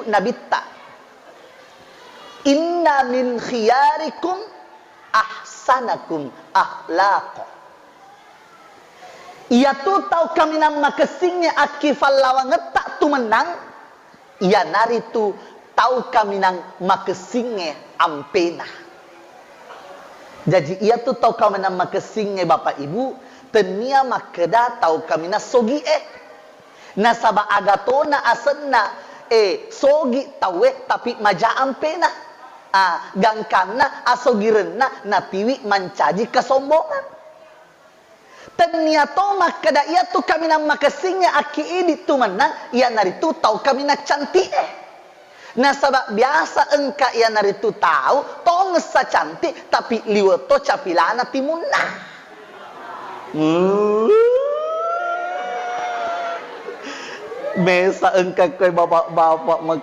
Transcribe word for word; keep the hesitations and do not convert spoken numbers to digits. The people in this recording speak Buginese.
Nabitta, "Inna min khiyarikum ahsanakum akhlaqa." Iyatu tau kaminang makessingnge akkifallawangetta tu mennang, iyanaritu tau kaminang makessingnge ampena. Jaji, iyatu tau kaminang makessingnge, Bapak Ibu, tennia makkeda tau kaminang sogi'e. Nasaba agatona asenna, eh, sogi tauwe tapi maja ampena. Ah, gangkanna asogirenna natiwi mancaji kesombongan. Tennia to makkeda iyatu kaminang makessingnge akki idi tu mennang, iyanaritu tau kaminang canti'e. Nasaba biasa engka iyanaritu tau tongessa cantik, tapi liwe to capilana timunna. Uh. Mesa engka koe bapak-bapak